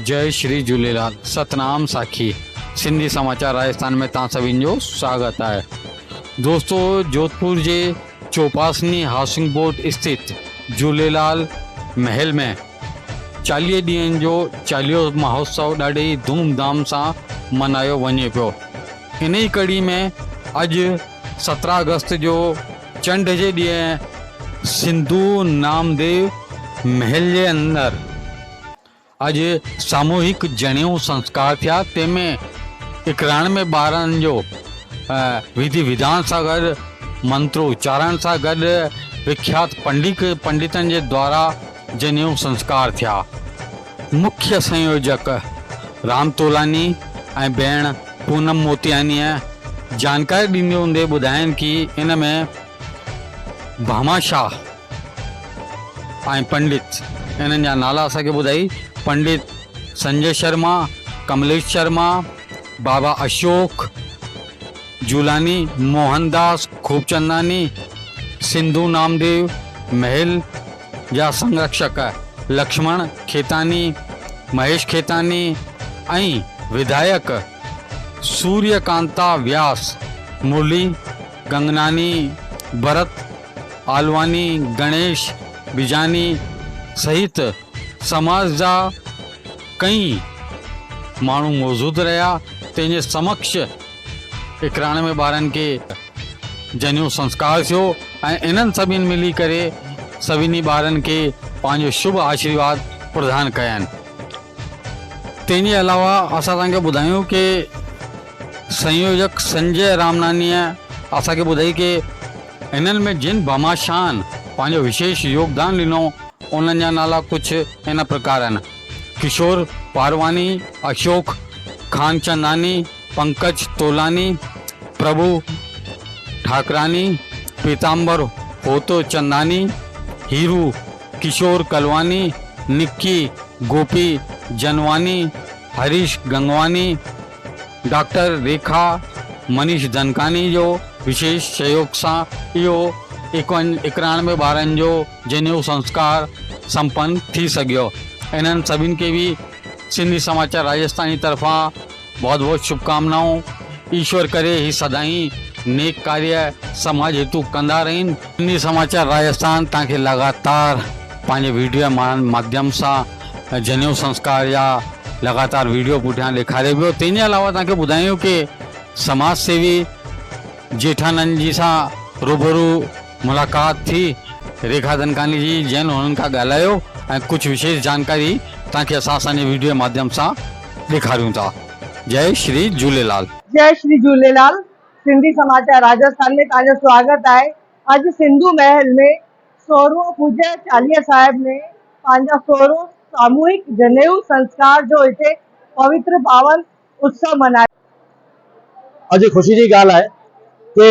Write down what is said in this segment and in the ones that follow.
جئي شري جهوليلال ستنام ساکي سنڌي سماچار راجستان ۾ توهان سڀني جو سواگت آهي دوستو جوڌپور جي چوپاسني هائوسنگ بورڊ اسٿت جهوليلال محل ۾ چاليهه ڏينهن جو چاليهو مهوتسو ڏاڍي ڌوم ڌام سان ملهايو وڃي پيو انهي ڪڙي ۾ اڄ 17 آگسٽ جو چنڊ جي ڏينهن سنڌو نامديو محل جي اندر اڄ ساموهڪ جڻيو سنسڪار ٿيا، تنهن ۾ اڪراڻوي ٻارن جو وڌي وڌان سان گڏ منتر اچارڻ سان گڏ وکيات پنڊتن جي دوارا جنيو سنسڪار ٿيا. مکيه سنيوجڪ رام تولاني ۽ ڀيڻ پونم موتيانيء جانڪاري ڏيندي هوندي ٻڌاين ڪي ان ۾ ڀاماشاهه، ۽ پنڊت انهن جا نالا اسان کي ٻڌائي پنڊت سنجي شرما، ڪمليش شرما، بابا اشوڪ جولاني، موهن داس خوبچنداني، سنڌو نامديو محل جا سنرڪشڪ لڪشمڻ کيتاني، مهيش کيتاني ۽ وڌايڪ سوريه ڪانتا وياس، مرلي گنگناني، ڀرت آلواني، گڻيش بجاني سهت سماج جا ڪئين ماڻهو موجود رهيا، تنهن جي سمڪش اڪراڻوي ٻارن کي جنيو سنسڪار ٿيو ۽ انهن سڀني ملي ڪري سڀني ٻارن کي پنهنجو شڀ آشيرواد پردان ڪين. تنهن جي علاوه اسان توهان کي ٻڌايون ڪي سنيوجڪ سنجي رامنانيء اسان کي ٻڌائي ڪي هنن ۾ جن ڀاماشاهن پنهنجو وشيش يوگدان ڏنو انهن جا نالا ڪجهه هن پرڪار آهن، ڪشور پارواني، اشوڪ خانچنداني، پنڪج تولاني، پرڀو ٺاڪراني، پيتامبر هوتو چنداني، هيرو ڪشور ڪلواني، نڪي گوپي جنواني، هريش گنگواني، ڊاڪٽر ريکا منيش ڌنڪاني جو وشيش سهيوگ سان اهو ايڪانوي ٻارن جو جنيو سنسڪار سمپن ٿي سگهيو. انهن سڀن کي به سنڌي سماچار راجستان جي طرفان بهت بهت شڀڪامنائون. ايشور ڪري هي سدائين نيڪ ڪاريه سماج هيتو ڪندا رهن. سنڌي سماچار راجستان توهان کي لڳاتار پنهنجي ويڊيو ماڌيم سان جنيو سنسڪار جا لڳاتار ويڊيو پٺيان ڏيکاري پيو تنهن جي علاوه توهان کي ٻڌايون ڪي سماج سيوي جيٺانند جي سان روبرو ملاقات ٿي ريکا دنڪاني جي جن هنن کان ڳالهايو ۽ ڪجهه وشيش جانڪاري توهان کي اسان اسان جي ويڊيو جي ماڌيم سان ڏيکاريون ٿا جئي شري جهوليلال. جئي شري جهوليلال سنڌي سماچار راجسٿان ۾ توهان جو سواگت آهي اڄ سنڌو محل ۾ سورهون پوڄيه چاليهه صاحب ۾ پنهنجا سورهون ساموهڪ جنيئو سنسڪار جو هتي پوتر پاون اتسو ملهايو. اڄ خوشي جي ڳالهه آهي ڪي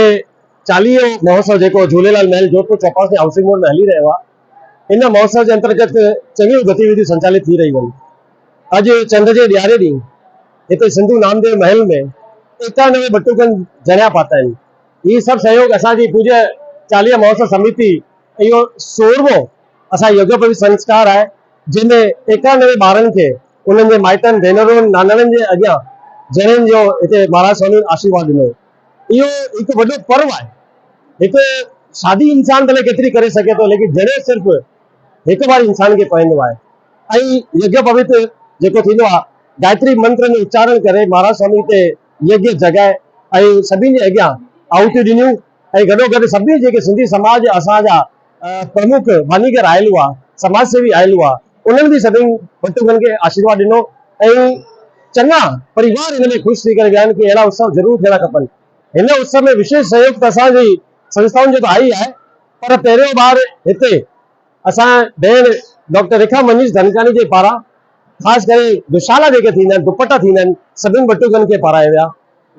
چاليهو مهوتسو جيڪو جهوليلال محل جوڌپور چوپاسي هائوسنگ بورڊ ۾ هلي رهيو آهي ان مهوتسو جي انترگت چڱيون گتيوڌيون سنچالت ٿي رهيون آهن اڄ چنڊ جي ڏياري ڏينهن هتي سنڌو نامديو محل ۾ 91 ٻٽوڪن جڻيا پاتا آهن هي سڀ سهيوگ اسان جي پوڄيه چاليهه مهوتسو سميتي اهو سورهون اسان جو يگيوپويت سنسڪار آهي جنهن ۾ 91 ٻارن کي انهن جي مائٽن ڀينرن ناناڻن جي اڳيان جڻين جو هتي مهاراج سوامي آشيرواد ڏنو اهو هڪ وڏو پرو آهي هڪ شادي انسان ڀلي ڪيتري ڪري سگهي ٿو ليڪن جڻيو صرف هڪ بار انسان کي پوندو آهي ۽ يگيوپويت جيڪو ٿيندو آهي گايتري منتر جو اچارڻ ڪري مهاراج سوامي هتي يگيه جڳائي ۽ سڀني جي اڳيان آهوتيون ڏنيون ۽ گڏوگڏ سڀني جيڪي سنڌي سماج اسان جا پرمک بانيگر آيل هئا سماج سيوي آيل هئا انهن به سڀني بٽوڪن کي آشيرواد ڏنو ۽ چڱا پريوار هن ۾ خوش ٿي ڪري ويا آهن ڪي اهڙا اتسو ضرور ٿيڻا کپن هن اتسو ۾ وشيش سهيوگ ته اسان جي سنسٿائن جو ته آهي ئي آهي پر پهريون بار هتي اسان ڀيڻ ڊاڪٽر ريکا منيش ڌنڪاڻي جي پاران خاص ڪري دوشالا جيڪي ٿيندا آهن دوپٽا ٿيندا آهن سڀني بٽوڪن کي پارايا ويا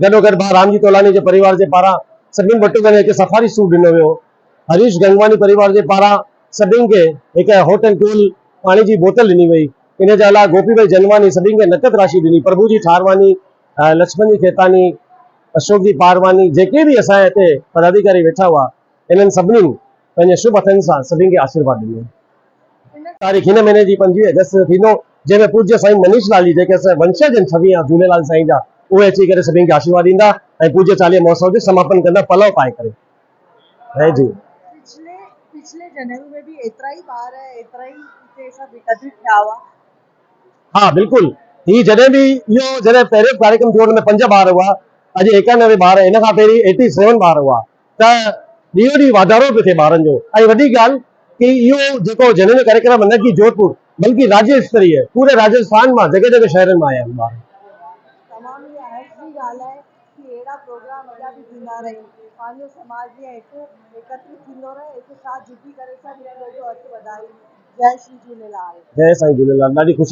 گڏو گڏ ڀاء رامجي تولاني جي پريوار جي پاران سڀني بٽوڪن کي هڪ سفاري سوٽ ڏنو ويو هريش گنگواني پريوار جي پاران سڀني کي هڪ هاٽ اينڊ ڪول پاڻي جي بوتل ڏني وئي ان جي علاوه گوپي ڀائي جنواني سڀني کي نقد راشي ڏني پرڀو جي ٺارواني لڇمن جي کيتاني اشوڪ جي پارواني جيڪي به اسان جا هتي پداڌيڪاري ويٺا هئا انهن سڀني پنهنجي شڀ هٿن سان سڀني کي آشيرواد ڏنو. تاريخ هن مهيني جي 25 آگسٽ تي ٿيندو. جنهن ۾ پوڄيه سائين منيش لال جي جيڪي اسان جا ونشج آهن ڇويهه جهوليلال سائين جا اهي اچي ڪري سڀني کي آشيرواد ڏيندا ۽ پوڄيه چاليهه مهوتسو جو سماپن ڪندا پلئه پائي ڪري. جئي جهولي. پڇلي پڇلي جنيئو ۾ به ايترا ئي ٻار ايترا ئي هتي سڀ ايڪترت ٿيا هئا. ها بلڪل هي جڏهن به اهو جڏهن پهريون ڪاريڪرم ٿيو ان ۾ پنج ٻار هئا اڄ 91 ٻار ان کان پهرين ايٽي سيون ٻار هئا ته ڏينهون ڏينهن واڌارو پيو ٿئي ٻارن جو ۽ وڏي ڳالهه ڪي اهو جيڪو جنرل ڪاريڪرم نه ڪي جوڌپور بلڪه راجيه استريه پوري راجسٿان مان جڳهه جڳهه شهرن مان آيا آهن ٻار. تمام اها هرش جي ڳالهه آهي ڪي اهڙا پروگرام اڳيان به ٿيندا رهن پنهنجو سماج جيئن هڪ ايڪترت ٿيندو رهي هڪ ساٿ جڙي ڪري سڀ هڪ ٻئي جو هٿ وڌائين جئي شري جهوليلال. جئي سائين جهوليلال ڏاڍي خوشي.